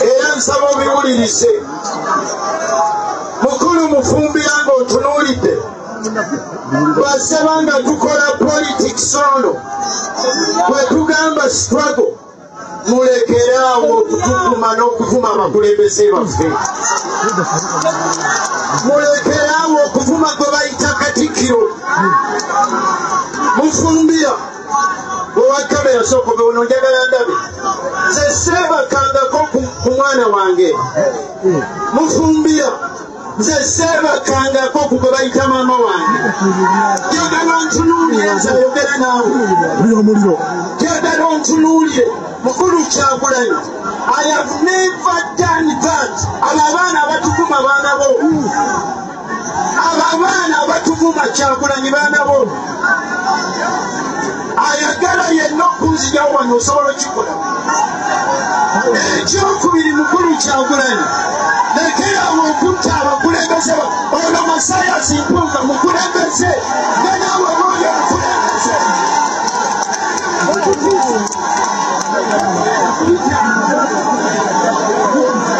Era nsaba obiwulirize. Mukulu Mufumbira ng'otunuulidde, basaba nga tukola politics ono bwe tugamba struggle, mulekeraawo okutuvuma n'okuvuma abakulembeze baffe. Mulekeraawo okuvuma gwe bayita Katikkiro. Mufumbira owa kamera sooka ono njagala ndabe, nze seebakangako ku mwana wange. Mufumbira nze seebakangako ku gwe bayita maama wange. Njagala ontunuulire, nze ayogera naawe. Njagala ontunuulire. Mukulu Kyagulanyi, I have never done that. Abo abaana abatuvuma baana bo, abo abaana abatuvuma Kyagulanyi baana bo. Ayagala yenna okunzijawo wano osobola okikola. Ekyokubiri, mukulu Kyagulanyi, lekerawo okutta abakulembeze. Ono Mathias Mpuuga mukulembeze, ne naawe bwoli omukulembeze.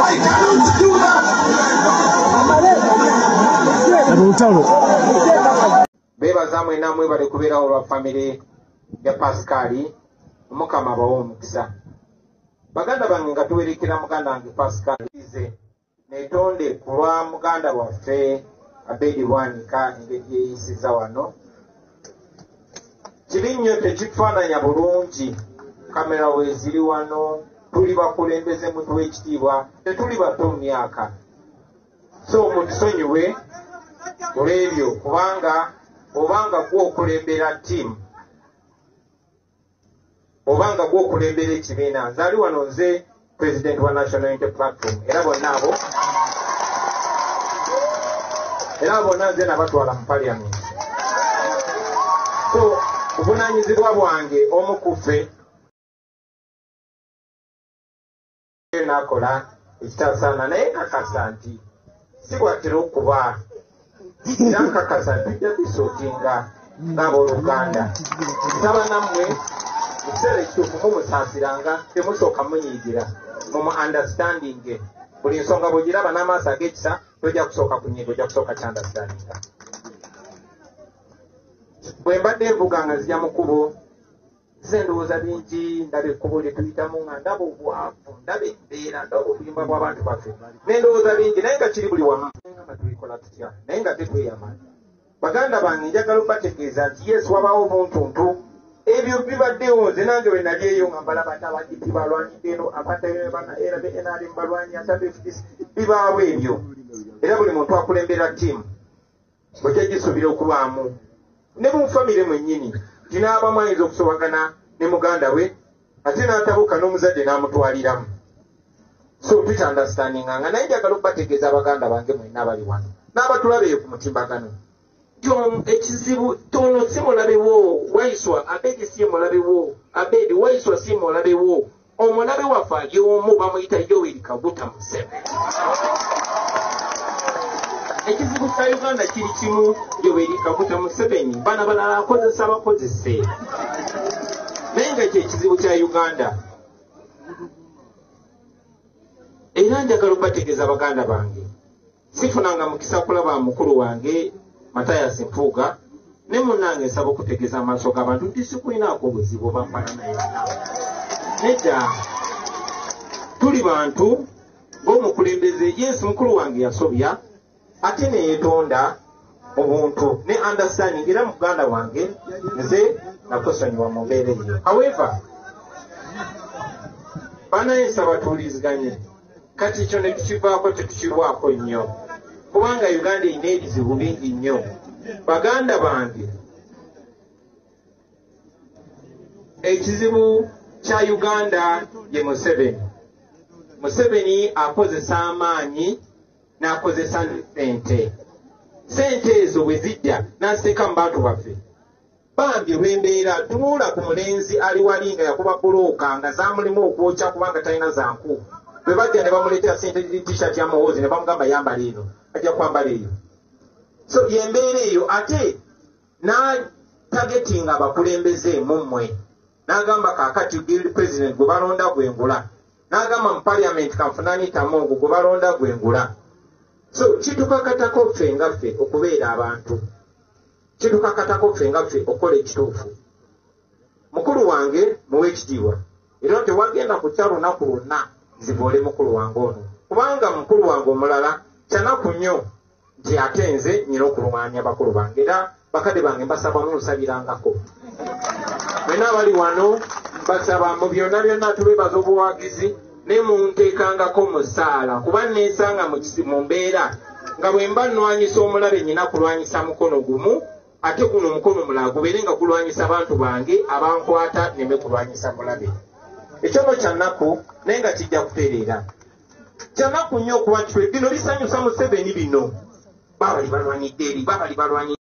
I cannot do that. Beebaza mwenna, mwebale kubeerawo olwa famire ya Pascal. Omukama abawe omukisa. Baganda bange, nga tuwerekera muganda wange Pascal, ize netonde ku lwa muganda waffe Abedi Bwanika engeri yeeyisiza wano. Kibi nnyo, tekifaananya bulungi. Kamera weeziri wano, tuli bakulembeze, mutuwa ekitiibwa, tetuli bato mu myaka, so mutusonyiwe olw'ebyo, kubanga obanga gwokulembera ttiimu, obanga gwokulembera ekibiina. Nze ali wano nze president wa National Unity Platform, era bonna abo, era bonna nze nabatwala mu parliament. So obuvunaanyizibwa bwange omu ku ffe nakola ekitasaana, naye nkakasa nti si bwatera okuba, era nkakasa tujja bisortinga ng'abooluganda. Nsaba nammwe mu kiseera ekituufu mumusaasiranga, temusooka munyiigira, mumu understanding. Buli nsonga bw'ogiraba n'amaaso ag'ekisa, tojja kusooka kunyiiga, ojja kusooka kyunderstandinga. Bwe mbadde nvuga nga nzija mu kkubo, nze ndowooza bingi, ndaba ekkubo lye tuyitamu, nga ndaba obwavu, ndaba embeera, ndaba obuyimba bw'abantu baffe, nendowooza bingi, naye nga kiri buli wamu. Nga tubikola tutya? Naye nga tetweyama. Baganda bange, njagala obategeeza nti yes, wabaawo obuntuntu, ebyo bibaddewo. Nze nange bwe nali eyo nga mbalaba nti aba DP balwanyidde eno, NRM balwanyi, ate FDC, bibaawo ebyo. Era buli muntu akulembera ttiimu bwe gisuubira okubaamu ne mu famire mwennyini, tinaabamu ayinza okusobagana ne muganda we, ate n'atabuka n'omuzadde n'amutwaliramu. So tukyunderstandinga nga, naye njagala okubategeeza abaganda bange mwenna abali wano n'abatulaba eyo ku mutimbagano, ekizibu tono si mulabewo Waiswa Abedi, si mulabewo Abedi Waiswa, si mulabewo. Omulabe waffe ali omu, bamuyita Yoweri Kaguta Museveni. Ekizibu kya Uganda kiri kimu, Yoweri Kaguta Museveni. Bana balala akozesa bakozese, naye nga kyekizibu kya Uganda. Era njagala okubategeeza baganda bange, sifunanga mukisa kulaba mukulu wange Mathias Mpuuga, ne munnange nsaba okutegeeza amaaso g'abantu nti sikulinaako obuzibu oba mpalanayonna, nedda. Tuli bantu ng'omukulembeze. Yes, mukulu wange yasobya ate neyeetonda mu buntu ne understanding, era muganda wange nze nakusonyiwa mu mbeera eyo. However, banaye nsaba tuwuliziganye. Kati kyo ne tukivaako, tetukirwako nnyo, kubanga Uganda erina ebizibu bingi nnyo. Baganda bange, ekizibu kya Uganda ye Museveni. Museveni akozesa amaanyi n'akozesa sente. Sente ezo bwe zijja n'aziteeka mu bantu baffe bambi olw'embeera. Tunuula ku mulenzi ali wali nga yakuba bulooka nga zamulimu okwokya kubanga talina zanku. Bwe bajja ne bamuleetera sente, T-shirt ya Muhoozi, ne bamugamba yambala eno, ajja kwambala eyo. So yembeera eyo. Ate n'atargetinga abakulembeze mu mmwe, n'agamba kaakati guild president gwe balonda gwengula. N'agamba mu parliament kanfunani tamongo gwe balonda gwe ngula. So kitukakatako ffe nga ffe okubeera abantu. Kitukakatako ffe nga ffe okukola ekituufu. Mukulu wange muwe ekitiibwa. Era tewagenda kukya lunaku lwonna nzivoole mukulu wange ono. Kubanga mukulu wange omulala kyanaku nnyo nti ate nze nnyina okulwanya bakulu bange. Era bakadde bange mbasaba munsabirangako. Mwenna abali wano mbasaba mu byonna byonna tubeebaza obuwagizi ne munteekangako mu ssaala kuba neesanga mu mbeera nga bwe mba nnwanyisa omulabe nnyina kulwanyisa mukono gumu ate guno omukono omulala gubeere nga gulwanyisa abantu bange abankwata nneme kulwanyisa mulabe. Ekyo nno kya nnaku naye nga kijja kutereera. Kya nnaku nnyo okuba nti bino bisanyusa Museveni bino. Babali balwanyidde eri, babali balwanyidde.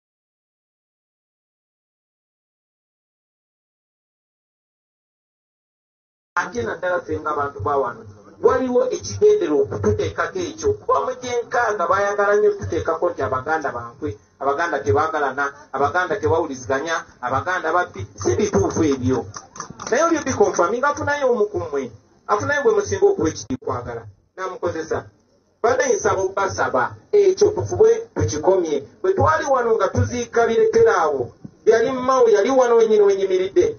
Ate naddala ffe ng'abantu ba wano waliwo ekigendera okututeekako ekyo kuba mu gyenkaaga baayagala nnyo tuteekako nti Abaganda bankwe, Abaganda tebaagalana, Abaganda tebawuliziganya, Abaganda babbi. Si bituufu ebyo. Naye oli obikonfaminga afunayo omu ku mmwe, afunayo gwe musinga okuwa ekitiibwa kwagala n'amukozesa. Bannange nsaba okubasaba ekyo tufube tukikomye. Bwe twali wano nga tuziika birekeraawo, yali Mao yali wano wennyini wenyimiridde.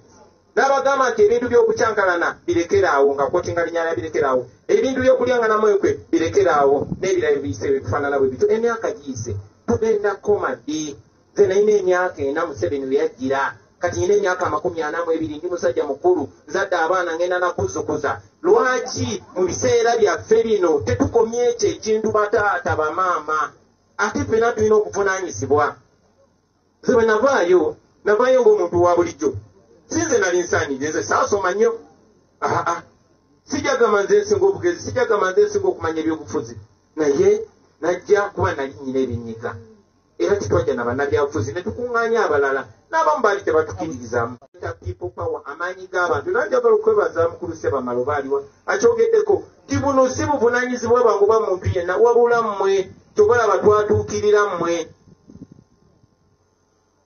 N'abagamba nti ebintu by'okukyankalana birekeraawo, nga kwotinga linnya birekeraawo, ebintu by'okulyanganamu enkwe birekeraawo, n'ebirala biyise bifaanana bwe bityo. Emyaka giyise, tugenda kukoma ddi? Nze nalina emyaka 4 Museveni we yajjira, kati nina emyaka 42, ndi musajja mukulu, nzadde abaana ngenda nakuzzukuza. Lwaki mu biseera byaffe bino tetukomye ekyo ekintu bataata bamaama? Ate ffenna tulina okuvunaanyizibwa. Nze bwe navaayo, navaayo ng'omuntu wa bulijjo. Si nze nali nsaanidde, nze saasoma nnyo. Aa, sijagamba nze nsinga obugezi, sijagamba nze nsinga okumanya ebyobufuzi. Naye najja kuba nali nnyina ebinyiga. Era tetwajja na bannabyabufuzi ne tukuŋŋaanya abalala n'abamu baali tebatukiririzaamu. People power, amaanyi g'abantu. Era njagala okwebaza mukulu Ssebamala oba aliwa akyogeddeko nti buno si buvunaanyizibwa bwange oba muntu yenna, wabula mmwe. Ky'obalaba twatuukirira mmwe.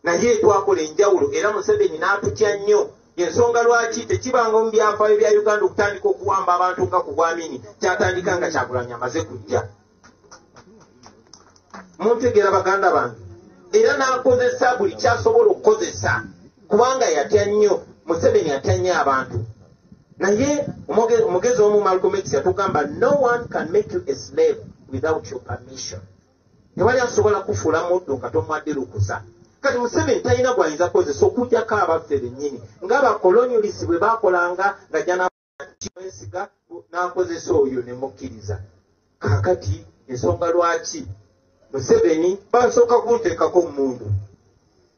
Naye twakola enjawulo era Museveni n'atutya nnyo. Ensonga lwaki tekibanga mu byafaayo bya Uganda okutandika okuwamba abantu nga ku Bwamini kyatandika nga Kyagulanyi amaze kujja. Muntegeera baganda bange? Era n'akozesa buli ky'asobola okukozesa kubanga yatya nnyo. Museveni atya nnyo abantu. Naye omugezi omu Malcolm X yatugamba no one can make you a slave without your permission. Tewali asobola kufuula muddu nga tomuwadde lukusa. Kati Museveni talina gw'ayinza kukozesa okuggyako abaffe bennyini ng'abakolonialist bwe baakolanga ng'ajja n'amwesiga n'akozesa oyo ne mukkiriza. Kaakati ensonga lwaki Museveni basooka kunteekako mmundu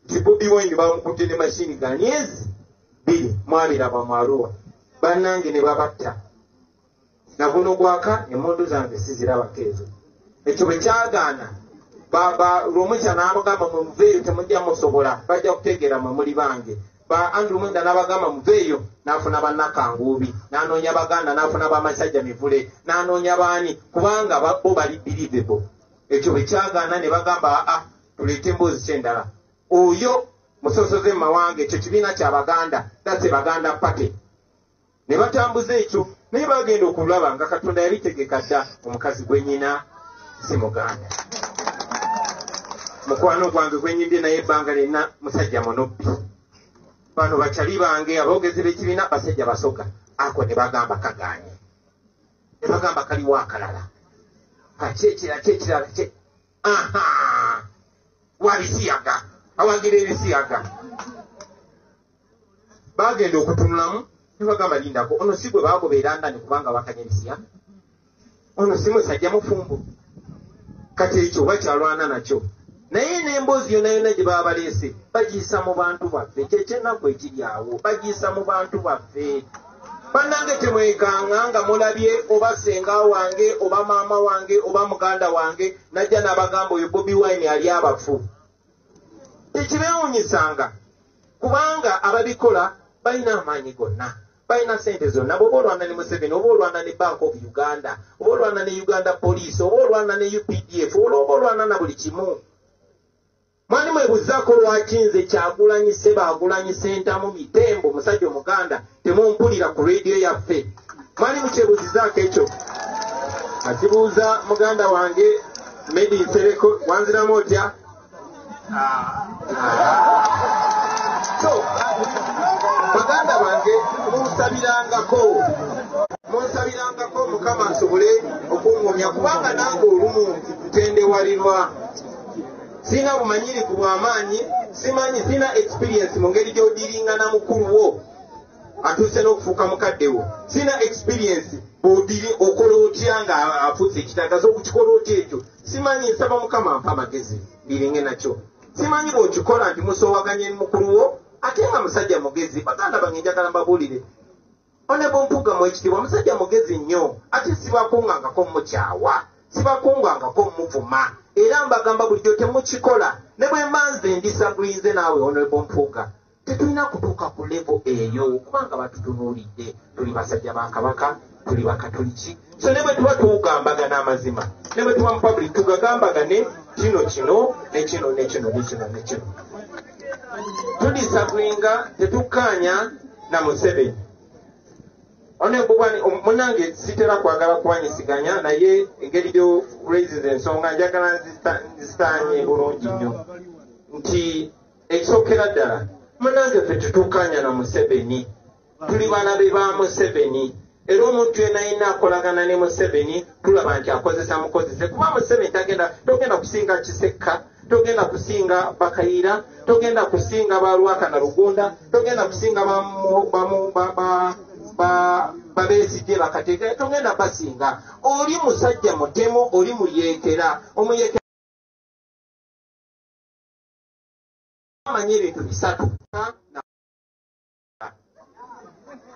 nti Bobi Wine bamukutte ne machine gun ezi 2 mwabiraba mu Arua bannange ne babatta. Naguno gwaka emmundu zange sizirabako ezo. Ekyo bwe kyagaana Lwomukya n'abagamba mwe muveeyo temujja musobola, bajja kutegeera mwe muli bange. Ba Andrew Mwenda n'abagamba muveeyo, n'afuna bannakanguubi, n'anoonya Baganda, n'afuna bamasajja mivule, n'anoonya baani kubanga bo bali believable. Ekyo bwe kyagaana ne bagamba aa tuleete emboozi ki endala. Oyo musosoze mu mawanga, ekyo kibiina kya Baganda, that's a Baganda party. Ne batambuza ekyo, naye bagenda okulaba nga Katonda yabitegeka dda, omukazi gwe nnyina si Muganda. Mukwano gwange gwe nnyimbye naye ebbanga lyonna musajja munubbi. Bano bakyali bange aboogezi b'ekibiina basajja Basoga. Ako ne bagamba kagaanye. Ne bagamba kaliwo akalala. Kaki ekirala, ki ekirala, ki? Aha! Wabisiyaga. Awagira ebisiyaga. Bagenda okutunulamu ne bagamba lindako ono si gwe baagoba e London kubanga wakanya ebisiyaga. Ono si musajja mufumbo. Kati ekyo bakyalwana nakyo. Naye n'emboozi yonna yonna gye baba baleese bagiyisa mu bantu baffe. Kye ky'ennaku ekiri awo, bagiyisa mu bantu baffe. Bannange temwekanga nga mulabye oba ssenga wange oba maama wange oba muganda wange najja n'abagamba oyo Bobi Wine ali abafu. Tekibeewuunyisanga kubanga ababikola balina amaanyi gonna, balina ssente zonna. Bw'oba olwana ne Museveni, oba olwana ne Bank of Uganda, oba olwana ne Uganda Police, oba olwana ne UPDF, oba olwana na buli kimu. Mwani mwebuzaako lwaki nze Kyagulanyi Ssebaagulanyi Ssentamu Mitembo musajja Omuganda temumpulira ku rediyo yaffe. Mwali mukyebuuzizaako ekyo? Akibuuza muganda wange Medi Nsereko, wanziramu otya? So baganda bange, munsabirangako Mukama nsobole okuŋŋumya, kubanga nange olumu ntendewalirwa. Sina bumanyirivu bw'amaanyi, simanyi, sina experience mu ngeri gy'odiringana mukulu wo atuuse n'okufuuka mukadde wo. Sina experience bw'odiri okola otya nga afuuse ekitagaza, okukikola otya ekyo simanyi. Nsaba Mukama ampa amagezi ndiringe nakyo. Simanyi bw'okikola nti musoowaganye mukulu wo ate nga musajja mugezi. Baganda bange, njagala mbabuulire, Honorable Mpuuga mu ekitiibwa musajja mugezi nnyo, ate sibakungangako mukyawa, sibakungangako muvuma, era mbagamba bulijjo temukikola. Ne bwe mba nze ndisagwize naawe Honorable Mpuuga, tetulina kutuuka ku level eyo, kubanga batutunuulidde, tuli basajja ba Kabaka, tuli Bakatoliki. So ne bwe tuba tugambagana amazima, ne bwe tuba mu public, tugagambagane kino kino ne kino ne kino ne kino ne kino. Tudisagwinga, tetukkaanya na Museveni. Honorable munange, sitera kwagala kuwanyisiganya, naye engeri gyo raises ensonga njagala nzitaanye bulungi nnyo nti ekisookera ddala, munange, ffe tetukkaanya na Museveni, tuli balabe ba Museveni. Era omuntu yenna yenna akolagana ne Museveni tulaba nti akozesa mukozese, kuba Museveni tagenda, togenda kusinga Kisekka, togenda kusinga Bakayira, togenda kusinga Balwaka na Lugunda, togenda kusinga Babesigye, Bakateeka, togenda basinga. Oli musajja mutemu, oli muyeekera, omuyeekera amanyi ebintu bisatu.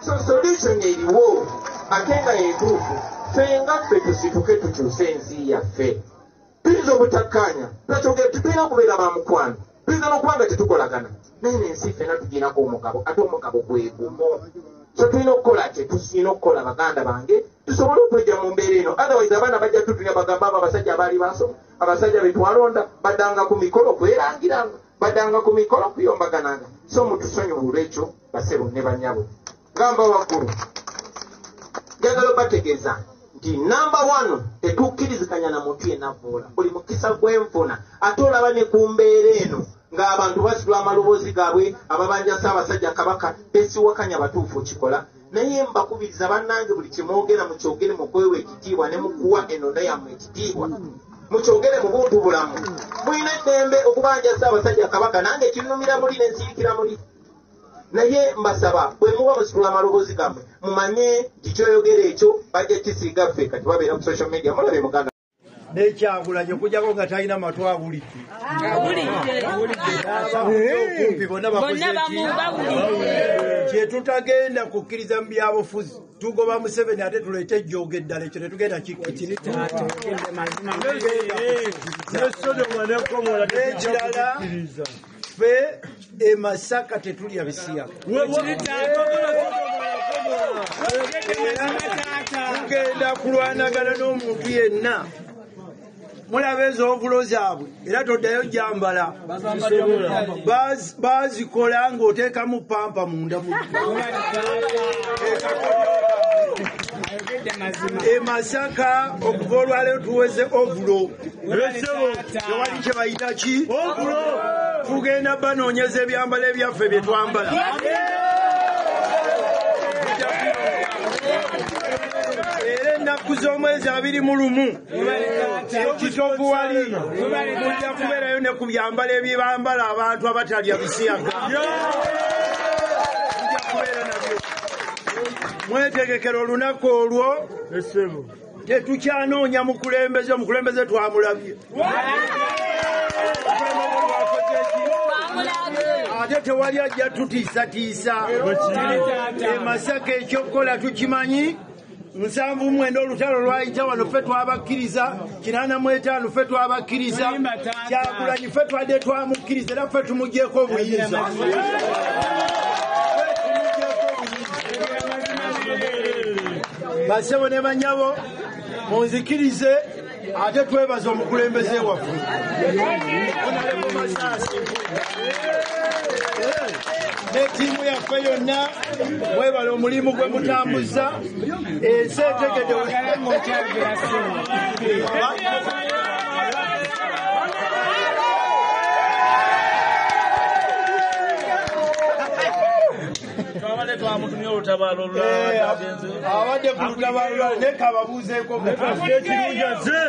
So solution eriwo ate nga yentuufu, ffe nga ffe tusituke tukyuse ensi yaffe. Tuyinza obutakkaanya, tetulina kubeera ba mukwano, tuyinza n'okuba nga tetukolagana, naye nensi ffena tuginako omugabo, ate omugabo gwe gumu. So tulina okukola kye tulina okukola, baganda bange, tusobole okwejja mu mbeera eno. Otherwise abaana bajja tutunya bagamba abo abasajja abaali basoma, abasajja betwalonda baddanga ku mikolo kwerangiranga, baddanga ku mikolo kuyombagananga. So mutusonyiwe olwekyo, basebo ne banyabo. Gamba waggulu, njagala obategeeza nti number one, tetukkiriziganya na muntu yenna avvoola buli mukisa gwenfuna. Ate olaba ne ku mbeera eno ng'abantu basitula amaloboozi gaabwe ababanja Ssaabasajja Kabaka, tesiwakanya, batuufu okikola, naye mbakubiriza bannange, buli kyemwogera mukyogere mu kwewa ekitiibwa ne mukuwa ennono yammwe ekitiibwa, mukyogere mu buntu bulamu. Mulina eddembe okubanja Ssaabasajja Kabaka, nange kinnumira muli nensirikira muli, naye mbasaba bwe muba musitula amaloboozi gammwe mumanye nti kyoyogera ekyo bajja kisiiga ffe. Kati babeera ku social media, mulabe muganda Nekyagulanye okujjako nga talina matu awulidde, okumpi bonna bakoze kyetutagenda kukkiriza mu byabufuzi. Tugoba Museveni ate tuleete ejjooga eddala, ekyo tetugenda kikkiriza. N'ekirala, ffe e Masaka tetulya bisiyaga. Tugenda kulwanagana n'omuntu yenna. Mulaba ezo overall zaabwe, era toddayo jambala, bazikola ng'oteekamu pampa munda. E Masaka okuva olwaleero tuweze overall, tewali kye bayita ki, tugenda banoonyeza ebyambalo ebyaffe bye twambala. Era ennaku z'omwezi 21 ekitovu wali mujja kubeerayo ne ku byambalo ebyebambala abantu abatalya bisiyaga, mujja kubeera nabyo. Mwetegekera olunaku olwo. Tetukyanoonya mukulembeze, omukulembeze twamulabye ate tewali ajja tutiisatiisa. E Masaka ekyokukola tukimanyi. 79 olutalo lwayita wano, ffe twabakkiriza. 85 ffe twabakkiriza. Kyagulanyi ffe twadde twamukkiriza, era ffe tumugyeko obuyinza. Basebo ne banyabo, munzikirize ate twebaza omukulembeze waffe Honorable Masaasi. Ne ttiimu yaffe yonna, mwebale omulimu gwe mutambuza. Ensi etegedde. Twabadde twamutumye olutabaalo olulala. Abadde ku lutabaalo, naye kababuuzeeko. Ekirungi azze.